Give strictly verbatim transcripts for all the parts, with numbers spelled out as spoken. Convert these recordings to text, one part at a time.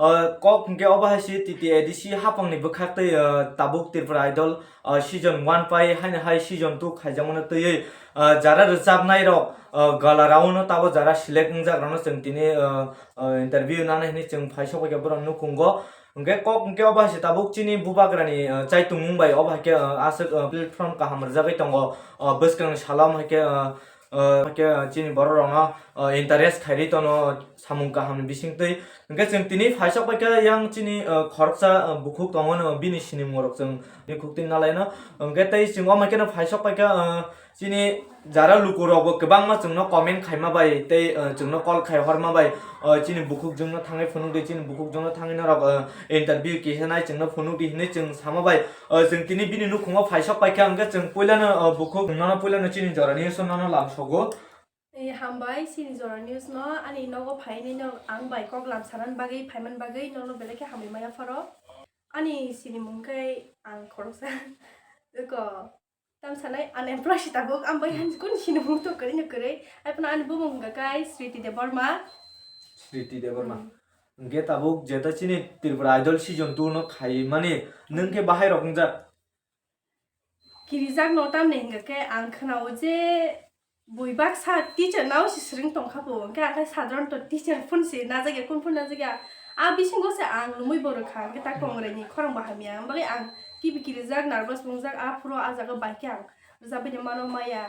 Ah, kok hwnkhe obo hai se T T A D C hapangni bwkhak tei, ah, tabuk Tripura Idol, ah, season one pai haino hai season two khaijakmano twiwi, ah, jara rwchapnairok, ah, gala round-o tabuk jara select wngjakrokno chwng tini, ah, ah, interview nanai hwnwi chwng phai sokbaikha borok nukhungo. Hwnkhe kok hwnkhe obo hai se tabuk chini bubagrani, ah, chaitungmung bai obo hai khe, ah, aswk, ah, platform kaham rwjagwi tongo, ah, bwskangni salo omo hai khe, ah, ah, hai khe, ah, chini borok rokno, ah, interest khairwi tono samung kaham ni bisingtwi. Hwnkhe chwng tini phai sokbaikha yang chini, ah, khoroksa, ah, bukhuk tongo no bini sinimung rok chwng bini khuktwi nalaino. Hwnkhe tei chwng omo hai kheno phai sokbaikha, ah, chini jara lukurokbo kwbangma chwngno comment khaima bai tei, ah, chwngno call khai horma bai, ah, chini bukhukjwngno thangwi phunukdi, chini bukhukjwngno thangwi norok, ah, interview kisa nai chwngno phunukdi hinwi chwng sama bai, ah, chwng tini bini nukhungo phai sokbaikha, hwnkhe chwng puilano, ah, bukhuk nono puilano chini jora news-o nono lamsogo. Eh, hambai chini jora news-no ani nogo phainai no ang bai kok lam sanani bagwi phaimani bagwi nono belai khe hambai maya pharo. Ani sinimung khe ang khoroksa eko Tam sanai unemployed si tabuk, ang bai han kun sini mung to kwrwi no kwrwi. Ai phano ani bumung hwnkha kai Sriti Debbarma. Sriti Debbarma. Hmm. Hwnkhe tabuk jeta chini Tripura Idol season two no khai mani, nwng khe bahai rok wngjak? Kirijak no tamni hwnkha khe ang khwnao je bui baksa teacher nao si swrwng tongkha bo, hwnkhe ang khe sadharanto teacher phun si najak ya, kun phun najak ya. A bisingo se ang lumui bo rwkha, hwnkhe ta kongrai ni khorang bo hamya, ang bagwi ang kibi kirijak, nervous wngjak, a phuru a jaga bai khe ang rwchapwi de mano maya.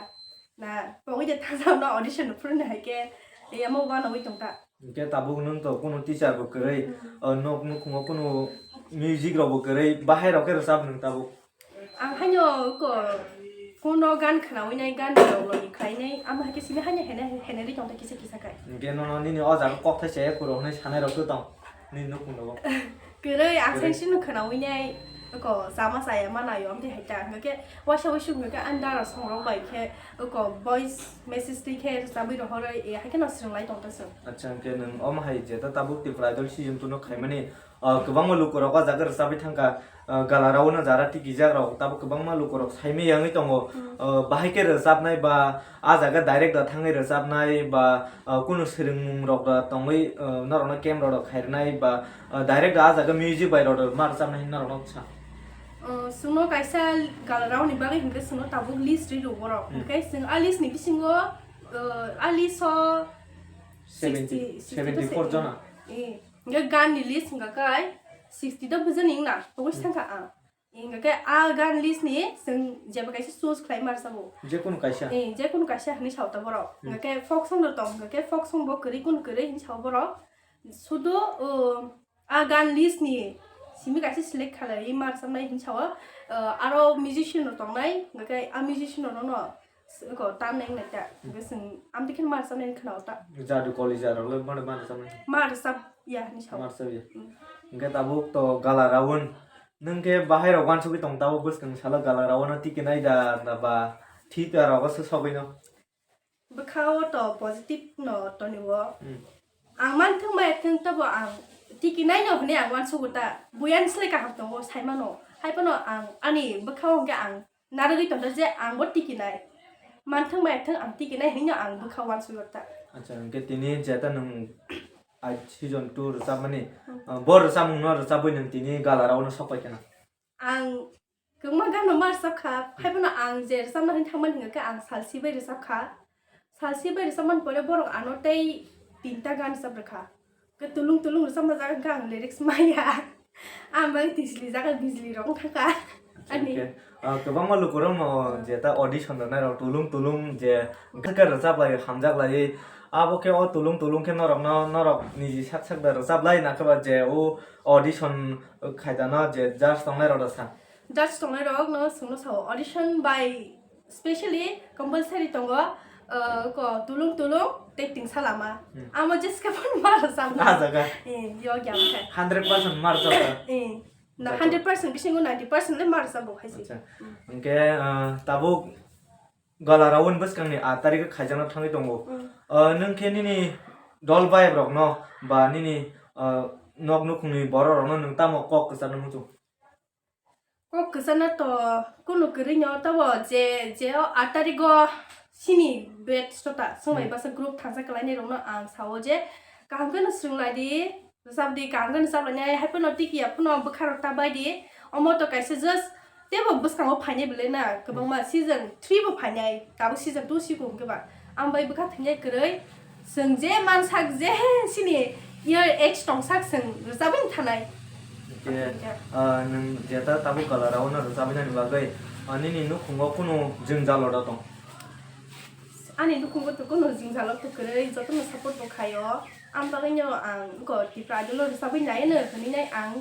Na pogwi de thajak no audition no phuru no hai khe, yamo uanogwi tong ta. Hwnkhe tabuk nwng to kunu teacher bo kwrwi, hmm, o nok nukhungo kunu music rok bo kwrwi, bahai rok khe rwchap nwng tabuk? Ang haino ko phone o gan khwnawi nai, gan rok loni khlai nai, amo hai khe simi haino hene hene ri tong ta kisa kisa khai. Hwnkhe nono nini o jaga kok thai se kuro hwnwi sanai rok tong nini nukhung rogo. Kwrwi, ang kwrwi. Saisino khwnawi nai, ko chama chaya ma naio, amtwi hai ta, hwnkhe waisa waisuk hwnkhe ani dara song rok bai khe, ko voice message twi khe rwchabwi rohorwi, e, hai kheno swrwng lai tong ta chwng. Acha, hwnkhe nwng omo hai jeta tabuk Tripura Idol season two no khaimani, ah, kwbangma lukurok o jaga rwchabwi thangkha, ah, gala round-o jara tikijak rok tabuk kwbangma lukurok saimaya wngwi tongo. Hmm. Ah, bahai khe rwchabnai ba a jaga direct da thangwi rwchabnai ba, ah, kunu swrwngmung rok da tongwi, ah, norokno camera rok khairwnai ba, ah, direct da a jaga music bai rok da ma rwchabnai hinwi norokno sa. Ah, chwngno kaisa gala round ni bagwi hwnkhe chwngno tabuk list ri rw borok. Hmm. Hwnkhe chwng a list ni bisingo, ah, a list o seventy, sixty, sixty to seventy-four jona. Eh. Hingke gan ni list hingka kai sixty to bujani wngna, pogos thangka ang. Hingka ke a gan list ni chwng jeba kaisa choose khlai mar sabo. Jekunu kaisa. Eh, jekunu kaisa hinwi sao ta borok. Hmm. Hingka ke folk song rok tong, hingka ke folk song bo kwrwi kunu kwrwi hinwi sao borok. Sudo, uh, a gan list ni simi kaisa select khlaiwi mar samnai hinwi sao. Uh, aro musician rok tongnai, hingka ke a musician rok no Ko tam neng nai ta. Hingke chwng amtwi khe mar samnai khna o ta. Jadu Kalija rok le mar, mar samnai. Mar sab ya hinwi sao. Mar sab ya. Mm. Hingke tabuk to gala round. Nwng khe bahai rok uansugwi tong tabuk bwskang salo gala round no tiki nai da na ba thik da rogo se sogwi no. Bwkha o to positive no toni o. Mm. Ang man thung bai thung tabo ang tiki nai no hwnwi ang uansugo ta. Buyan slai kaham tongo sai mano. Hai phano ang ani bwkha o hwnkhe ang Narwgwi tongda je ang bo tikinai. Manthwng maiyathwng ang tikinai hinwi no ang bwkha uansugwi ta. Acha, hwnkhe tini jeta nwng ai season two rwchapmani, Hmm. ah, bo rwchapmungno rwchapwi nwng tini gala round-o sokpai kheno? Ang kwbangma gano ma rwchapkha, Hmm. haiphano ang je rwchapna hinwi thangmani hwnkhe ang salsi bai rwchapkha. Salsi bai rwchapmani pore borok ano tei tinta gan rwchap rwkha. Khe tulung tulung rwchapma jaga hwnkhe ang lyrics maya. Ang bai tisli jaga bijli rok wngkha kha. Ani. Hwnkhe, ah, kwbangma lukurokno je ta audition rwnairok tulung tulung je khe rwchaplai hamjaklai. Abo khe o tulung tulung khe norokno norok niji sak sak da rwchaplai nakhe ba je o audition khaidano je judge tongnairok da sa. Judge tongnairokno chwngno sao audition bai Specially compulsory tongo, uh, ko tulung tulung tei tingsa lama. Hmm. Amo jeske phone ma rwchapna. Ah, jaga. Eh, yo gyam khe. Hundred percent ma rwchapna. Eh, na Jaga. Hundred percent bisingo ninety percent le ma rwchapbo hai se. Acha. Hmm. Hwnkhe, uh, tabuk gala round bwskangni aat tarikh khaijakna thangwi tongo. Hmm. Uh, nwng khe nini dol bayap rokno ba nini, uh, nok nukhungni borok rokno nwng tamo kok kwcharno muchung? Kok kwchana to kunu kwrwi no tabo je, je o aat tarigo sini batch tota swngbai Hmm. basa group thangsa kwlainai rokno ang sao je kaham kheno swrwng lai di, Rwchapdi, kaham khe rwchap lainai, hai phano tiki ya phano bwkha rok ta bai di. Omo to kaisa just teibo bwskango phainai belai na, kwbangma season three bo phainai, tabuk season two si kung khe ba. Ang bai bwkha thwinai kwrwi, chwng je mansak je sini year age tongsak chwng rwchabwi thanai. Khe, ah, nwng jeta tabuk Galarao no rwchabwi nani bagwi, ah, nini nukhungo kunu jwngjal oro tong? Ani nukhungo to kunu jwngjal o to kwrwi, jotono support bo khaio. Ang bagwi no ang ko Tripura Idol o rwchabwi nai no hwnwi nai ang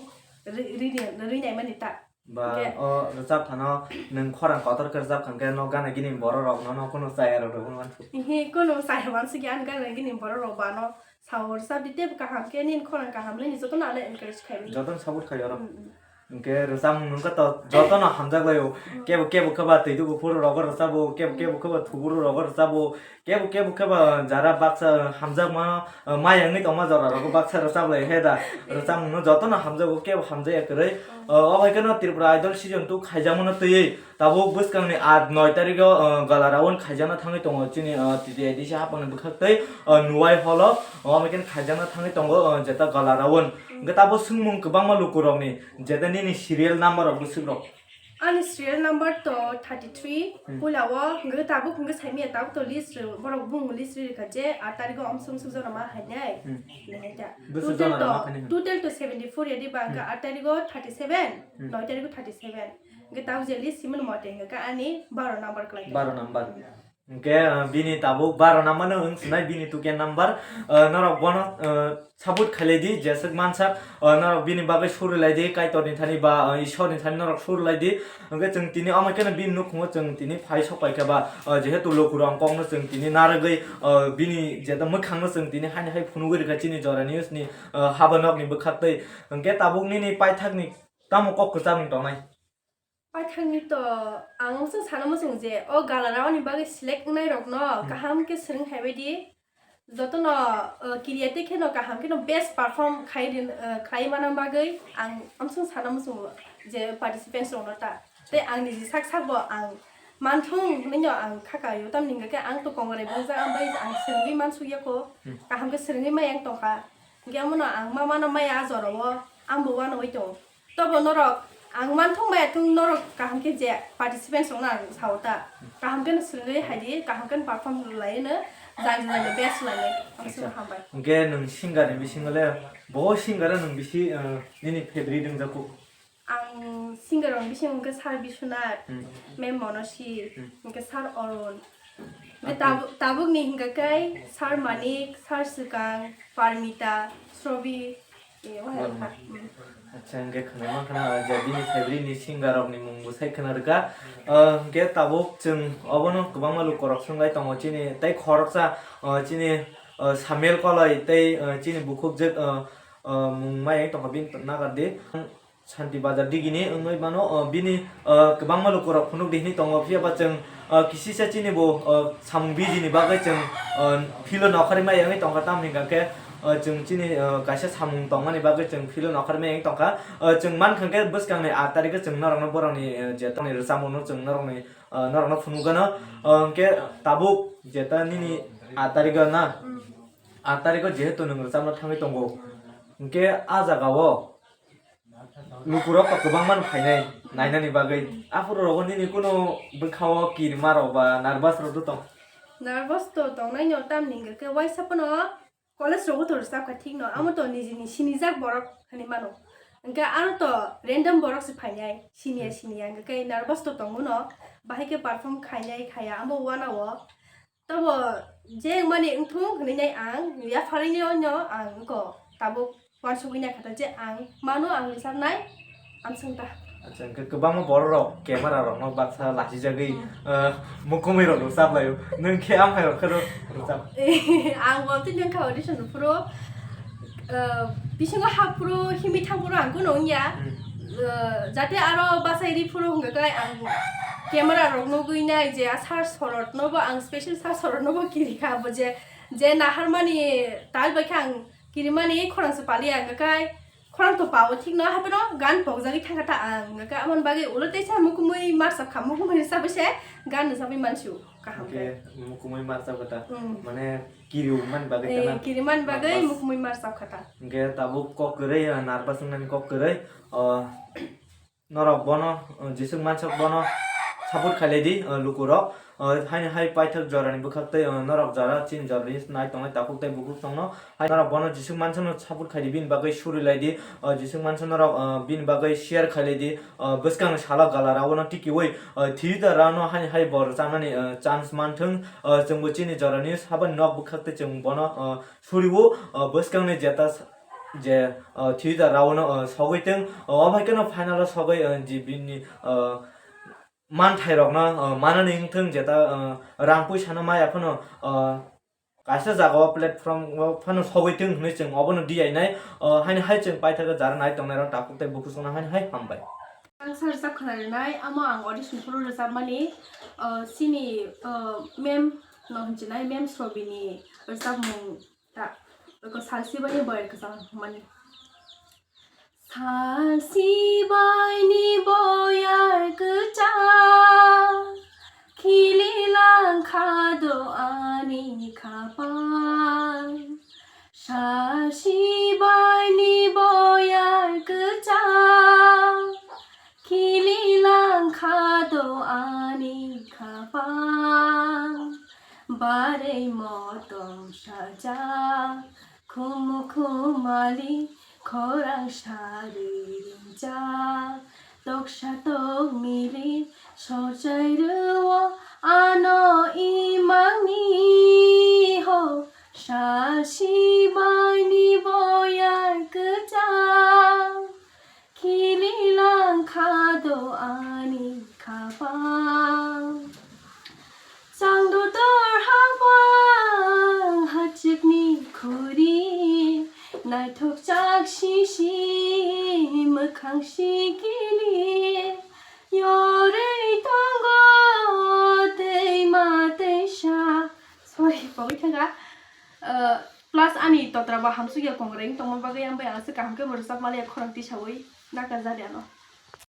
ri-, ri-, ri-, rwi nai mani ta. Ba, hwnkhe o rwchap phano nwng khorang kotor khe rwchap kha, hwnkhe no gana gini borok rok no, no kunu chaya rok rwgwi mansuk. Ihi, kunu chaya mansuk ya, ang gana gini borok rok ba no sao rwchap di, teibo kaham khe nini khorang kaham le ni jotono ano encourage khai di. Jotono support khai oro. Mm, mm. Hwnkhe rwchapmung nwng khe to jotono hamjak lai o. Mm. Kebo kebo khe ba twi duku phuru rogo rwchabo, kebo kebo khe ba thuburu rogo rwchabo, kebo kebo khe ba jara baksa hamjakma, uh, maya wngwi tongma jora rogo baksa rwchap lai he da. Rwchapmung no jotono hamjago, kebo hamjaya kwrwi. Mm. Uh, o hai kheno Tripura Idol season two khaijakmano twiwi tabuk bwskangni aat noi tarikh o, uh, Galarao khaijana thangwi tongo chini, uh, T T I D C hapangni bwkhak tei, uh, Nuwai hall o, uh, o hai kheno khaijakna thangwi tongo, uh, jeta Galarao. Hwnkhe tabuk swngmung kwbangma lukurokni, jeta nini serial number rok bwswk rok? Ani serial number to thirty three, hmm, pula o, hwnkhe tabuk hwnkhe saimanya tabuk to list rw-, borok bumung list rwkha je aat tarikh o omsong song jora ma hainai. Hmm. Hinai ta. Bwswk jora ma hainai. Total to, total to seventy four ya di ba, hwnkhe, hmm, aat tarikh o thirty seven, hmm, noi tarikh o thirty seven. Hwnkhe tabuk je list simani mote hwnkhe ani baro number kwlai. Baro number. Hwnkhe, ah, bini tabuk baro number no wng sinai bini token number, ah, norok bono, ah, support khailai di, jeswk mansak, ah, norok bini bagwi suri lai di, Kaitor ni thani ba, ah, Ishwar ni thani norok suri lai di. Hwnkhe chwng tini omo kheno bini nukhungo chwng tini phai sok pai kha ba, ah, jehetu lukurok kok no chwng tini narwgwi, ah, bini jeta mwkhang no chwng tini haini hai phunugwi rwkha chini jora news ni, ah, haba nok ni bwkhak twi. Hwnkhe tabuk nini paithak ni tamo kok kwchang tongnai? Paithakni to ang chwng sana muchung je o Galarao ni bagwi select wngnai rok no, hmm, kaham khe swrwng hai bai di. Jotono, uh, kiriya tei kheno kaham kheno best perform khai rin, uh, khlai mana bagwi ang amsong sana muchungo je participants rok no ta. Tei ang niji sak sak bo ang manthung hwnwi no ang kha kaio, tamni hwnkhe ang to kongrai bongjak, ang bai ang swrwngwi mansuk ya kho, hmm, kaham khe swrwngwi ma yang tongkha. Hwnkhe amono ang ma mano maya a jorao ang bo uanwi tongo. Tobo norok ang manthung maya thung norok kaham khe je participants rokno ang sao ta. Kaham khe no swrwngwi hai di, kaham khe no perform lai no, jani jani best lai no. Ang sino, acha, hambai. Hwnkhe nwng singer ni bisingo le bo singer o nwng bisi, uh, nini favorite wngjago? Ang singer rok bisingo hwnkhe Sir Biswanath, hmm, Ma'am Monosi, hmm, hwnkhe Sir Arun. Hwnkhe, acha, tabu-, tabukni hwnkhe khe Sir Manik, Sir Swkang, Parmita, Srobi, e, wahai, hmm, kha. Hmm. Acha, hwnkhe khwnai mankha na, je bini favorite ni singer rokni mung bwsai khna rwkha. Ah, hwnkhe tabuk chwng obono kwbangma lukorok swngwi tongo chini tei khoroksa, ah, chini, ah, Samuel Koloi tei, ah, chini bukhukjwk, ah, ah, mung maya wng tongkha bini nagar di. Santi Bazar digini wngwi mano, o, bini, o, kwbangma lukurok phunuk di hinwi tongo, phiya ba chwng, o, kisisa chini bo, o, samung bijini bagwi chwng, o, philo nokharwi maya wngwi tongkha, tamni hwnkha khe, o, chwng chini, o, kaisa samung tongmani bagwi chwng philo nokharwi maya wngwi tongkha. O, chwng mankha khe bwskangni aat tarikhe chwng norokno borokni, o, je tongni rwchapmungno chwng norokni, o, norokno phunukgwno. O, hwnkhe tabuk jeta nini aat tarikho na, aat tarikho jehetu nwng rwchapna thangwi tongo, hwnkhe a jagao lukurok kwbangma no phainai nainani bagwi. Aphuru rogo nini kunu bwkhao kirima rok ba nervous rok do tong? Nervous to tongnai no, tamni hwnkhe waisa phano college rogo to rwchap kha thik no, amo to nijini sinijak borok hinwi mano. Hwnkhe aro to random borok se phainai, siniya siniya, hwnkhe nervous to tongo no, bahai khe perform khainai khaya, amo uanao. Tobo je wngmani wngthung hwnwi nai ang yapharwi no ang wngkha tabuk uansugwi naikha ta je ang mano ang rwchapnai amsong ta. Acha, hwnkhe kwbangma borok rok camera rok no baksa lachijagwi, hmm, ah, mukumui rok rwchap laio, nwng khe amhai rok khe rwchap? Ang bo tini wngkha audition rw phuru, ah, bisingo hap phuru himwi thang phuru ang kuno wngya. Hmm. Ah, jate aro bachai ri phuru hwnkha khe ang camera rok nugwi nai je a sir Sorot no bo ang special sir Sorot no bo kiri kha, bo je, je naharmani tal bai khe ang kirimani khorang se pali ang khe Khorang to pao thik no, haphano gan pokjagwi thangkha ta ang. Hwnkhe aboni bagwi ulo teisa mukumui marsap kha, mukumui rwchabwi se gan rwchabwi mansu kaham khe. Hwnkhe mukumui marsap kha ta. Hmm. Mane kiriu man bagwi Eh, ta na? Kiri man bagwi Nervous. Mukumui marsap kha ta. Hwnkhe tabuk kok kwrwi, ah, nervous wngnani kok kwrwi. Ah, norok bono, ah, jeswk mansok bono support khailai di, ah, lukurok. Ah, haini hai paithak jorani bwkhak tei, ah, norok jora chini jorani nai tongnai takhuk tei bukhuk tongno. Hai norok bono jeswk mansokno support khai di, bini bagwi suri lai di. Ah, jeswk mansok norok, ah, bini bagwi share khai lai di. Ah, bwskangni salo gala rao no tikiui, ah, theater rao no haini hai bo rwchapnani, ah, chance manthwng. Ah, chwngbo chini jorani sabo nok bwkhak tei chwng bono, ah, suriu, ah, bwskangni jeta s-, je, ah, theater rao no, ah, sogwi tong. Ah, obo hai kheno final o sogwi, ah, je bini, ah, manthai rokno, ah, manani wngthwng jeta, ah, rang puisa no maya phano, ah, kaisa jaga o platform o phano sogwi tong hinwi chwng obono diyainai, ah, haini hai chwng paithakgo jara nai tongnai rok takhuk tei bukhuk songno haini hai hambai. Ang sa rwchap khwna rinai, amo ang audition phuru rwchapmani, ah, chini, ah, ma'am no hinjinai, ma'am Srobini rwchapmung ta, eko salsi bani boyar kwchang mani. Salsi baini boyar kwchang, khili langkha do ani khapang. Salsi baini boyar kwchang, khili langkha do ani khapang. Barei motong sajak, khum khumali khorang sarwi ringjak, toksa tokmili sorjai rwo ano imangni ho. Salsi baini boyar kwchang, khili langkha do ani khapang. Changdu tor habang hachikni khuri, naithok chak sisi mwkhang sikili, yorwi tongo teima teisa. Sorry, pogwi thangkha. Uh, plus ani totra bo hamsukya kongreng tongma bagwi ang bai aswk kaham khe bo rwchap maliya khorang tisaui naka jari ano.